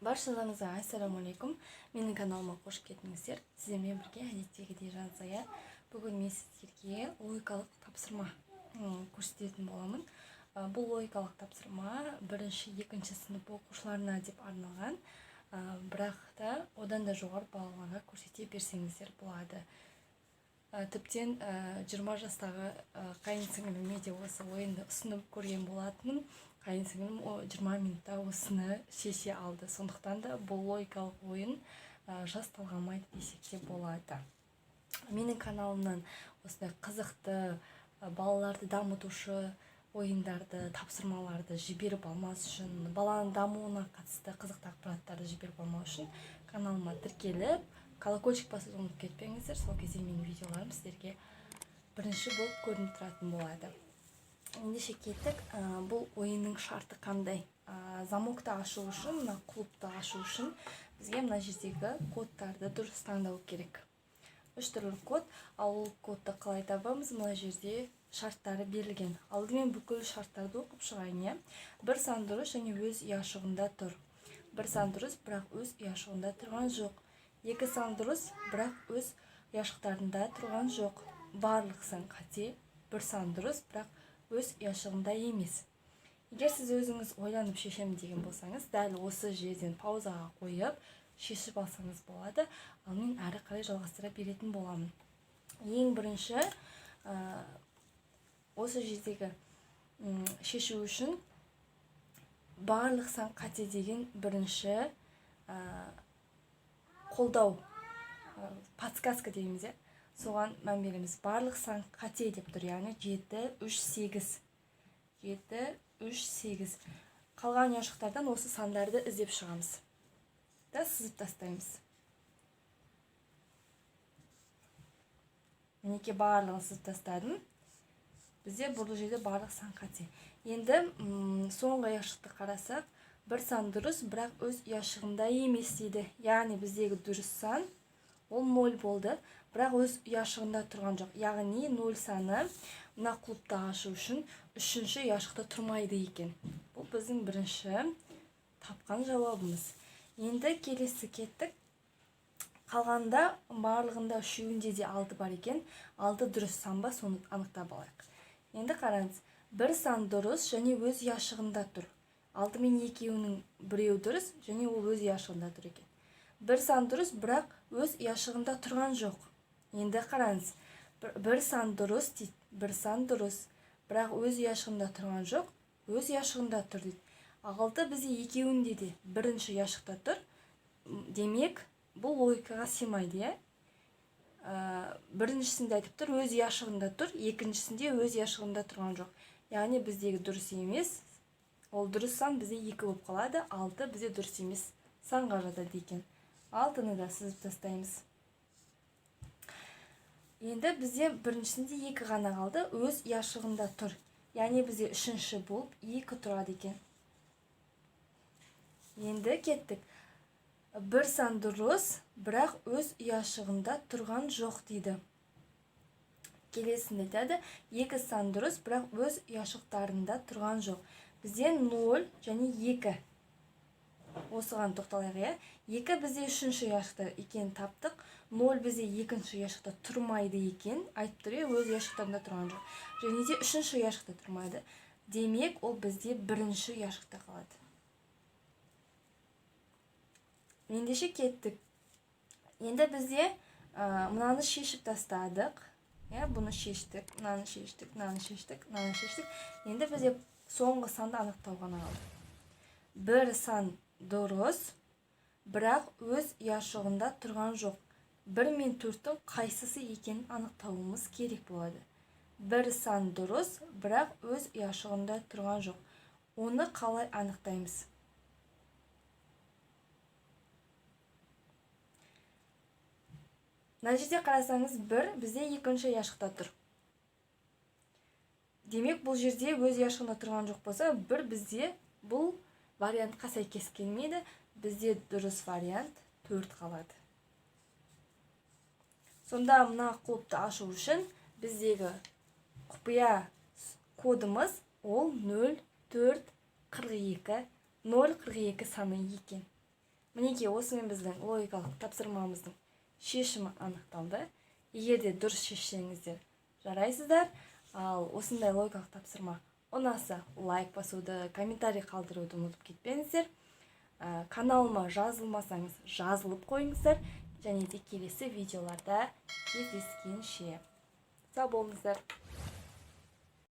Баршаларыңызға ассалаумағалейкум. Менің каналыма қош келдіңіздер. Сіздермен бірге әдеттегідей Жансая. Бүгін мен сіздерге логикалық тапсырма көрсететін боламын. Бұл логикалық тапсырма бірінші, екінші сынып оқушыларына деп арналған. Бірақ та одан да жоғары балаларға көрсете берсеңіздер болады. Тіптен 20 жастағы қайын сіңіліме де осы ойынды ұсынып көрген болатынмын. Қайын сіңілім 20 минутта осыны шеше алды. Сондықтан да бұл логикалық ойын жас талғамайды десек те болады. Менің каналымнан осындай қызықты, балаларды дамытушы ойындарды, тапсырмаларды жіберіп алмас үшін, баланың дамуына қатысты қызықты ақпараттарды жіберіп алмау үшін каналыма тіркеліп, колокольчик басуды ұмытып кетпеңіздер. Сол кезде менің видеоларым сіздерге бірінші болып көрініп тұратын болады. Ендеше кеттік. Бұл ойынның шарты қандай? Замокты ашу үшін, мына құлыпты ашу үшін бізге мына жердегі кодтарды дұрыс таңдау керек. Үш түрлі код. Ал ол кодты қалай табамыз? Мына жерде шарттары берілген. Алдымен бүкіл шарттарды оқып шығайын, иә? Бір сан дұрыс және өз ұяшығында тұр. Бір сан дұрыс, бірақ өз ұяшығында тұрған жоқ. Екі сан дұрыс, бірақ өз ұяшықтарында тұрған жоқ. Барлық сан қате, бір сан дұрыс, бірақ өз ұяшығында емес. Егер сіз өзіңіз ойланып шешемін деген болсаңыз, дәл осы жерден паузаға қойып, шешіп алсаңыз болады. Ал мен әрі қарай жалғастыра беретін боламын. Ең бірінші, осы жердегі шешу үшін барлық сан қате деген бірінші қолдау, подсказка дейміз, иә? Соған мән береміз. Барлық сан қате деп тұр, яғни 7, 3, 8. 7, 3, 8. Қалған ұяшықтардан осы сандарды іздеп шығамыз. Да, сызып тастаймыз. Мінекей барлығын сызып тастадым. Бізде бұл жерде барлық сан қате. Енді соңғы ұяшықты қарасақ, бір сан дұрыс, бірақ өз ұяшығында емес дейді. Яғни біздегі дұрыс сан ол 0 болды, бірақ өз ұяшығында тұрған жоқ. Яғни 0 саны мына құлыпты ашу үшін үшінші ұяшықта тұрмайды екен. Бұл біздің бірінші тапқан жауабымыз. Енді келесі кеттік. Қалғанда барлығында үшеуінде де 6 бар екен. 6 дұрыс сан ба, соны анықтап алайық. Енді қараңыз, бір сан дұрыс және өз ұяшығында тұр. 6 мен екеуінің біреуі дұрыс және ол өз ұяшығында тұр екен. Бір сан дұрыс, бірақ өз ұяшығында тұрған жоқ. Енді қараңыз, бір сан дұрыс дейді, бір сан дұрыс, бірақ өз ұяшығында тұрған жоқ, өз ұяшығында тұр дейді. 6 бізде екеуінде де бірінші ұяшықта тұр. Демек, бұл логикаға сыймайды, иә? Біріншісінде айтып тұр, өз ұяшығында тұр, екіншісінде өз ұяшығында тұрған жоқ. Яғни біздегі дұрыс емес, ол дұрыс сан бізде 2 болып қалады, 6 бізде дұрыс емес санға жатады екен. 6-ны да сызып тастаймыз. Енді бізде біріншісінде 2 ғана қалды, өз ұяшығында тұр. Яғни бізде үшінші болып 2 тұрады екен. Енді кеттік. Бір сан дұрыс, бірақ өз ұяшығында тұрған жоқ дейді. Келесінде айтады, екі сан дұрыс, бірақ өз ұяшықтарында тұрған жоқ. Бізде 0 және 2. Осыған тоқталайық, иә? 2 бізде үшінші ұяшықта екенін таптық. 0 бізде екінші ұяшықта тұрмайды екен. Айтып тұр, иә, өз ұяшықтарында тұрған жоқ. Және де үшінші ұяшықта тұрмайды. Демек, ол бізде бірінші ұяшықта қалады. Ендеше кеттік. Енді бізде мынаны шешіп тастадық. Иә, бұны шештік, мынаны шештік, мынаны шештік, мынаны шештік. Енді бізде соңғы санды анықтау ғана қалды. Бір сан дұрыс, бірақ өз ұяшығында тұрған жоқ. 1 мен 4-тің қайсысы екенін анықтауымыз керек болады. Бір сан дұрыс, бірақ өз ұяшығында тұрған жоқ. Оны қалай анықтаймыз? Мына жерде қарасаңыз, 1 бізде екінші ұяшықта тұр. Демек, бұл жерде өз ұяшығында тұрған жоқ болса, 1 бізде бұл вариантқа сәйкес келмейді. Бізде дұрыс вариант 4 қалады. Сонда мына құлыпты ашу үшін біздегі құпия кодымыз ол нөл, төрт, қырық екі, нөл, қырық екі саны екен. Мінекей, осымен біздің логикалық тапсырмамыздың шешімі анықталды. Егер де дұрыс шешсеңіздер, жарайсыздар. Ал осындай логикалық тапсырма ұнаса, лайк басуды, комментарий қалдыруды ұмытып кетпеңіздер. Каналыма жазылмасаңыз, жазылып қойыңыздар. Және де келесі видеоларда кездескенше, сау болыңыздар.